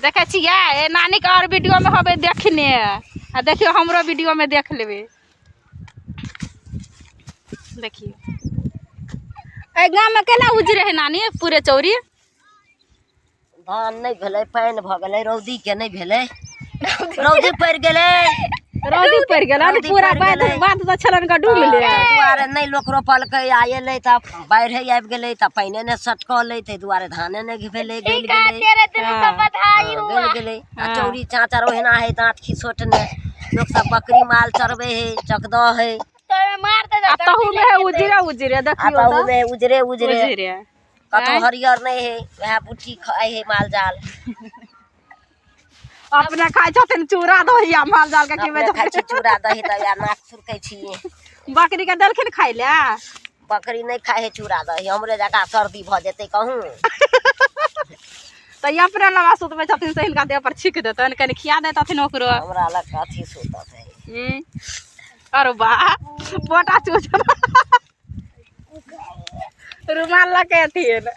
देखै छियै ए नानीके आओर वीडियोमे होबै देखने आ देखियौ हमरो वीडियोमे देख लेबै। देखियौ एहि गाममे केना उजरे है नानी पूरे चौरी? धान नहि भेलै, पानि भऽ गेलै, रौदी के नहि भेलै, रौदी पड़ि गेलै, रौदी पड़ि गेलै रौदी पूरा पड़ि बाध गेलै। बाध तऽ छलनि कऽ डूबि ताहि ले। दुआरे नहि लोक रोपलकै। आ एलै तऽ बाढ़ि आबि गेलै तऽ पानिए नहि सटकलै, ताहि दुआरे धाने नहि भेलै, गलि गेलै। गलि गेलै। आ चौरी चाँचर ओहिना है, दाँत खिसोटने लोक सब बकरी माल चरबै है, चकदह है। आ तहूमे है उजरे उजरे आ देखियौ तऽ तहूमे है उजरे उजरे, उजरे कतहु हरियर नहि है, वएह बुट्टी खाइ है माल जाल। अपने खाइ छथिन चूड़ा दही आ माल जाल के की अपने खाइ छी चूड़ा दही तऽ वएह नाक सुरकै छी। बकरी के देलखिन खाइ लए? बकरी नहि खाइ है चूड़ा दही, हमरे जकाँ सर्दी भऽ जेतै कहूँ। तऽ ई अपने लगा सुतबै छथिन से हिनका देह पर छीक देतनि, कनि खिया देतथिन ओकरो। हमरा लग कथी सुतत है। अरे वाह, पोटा चूच रुमाल लऽ के अथिन।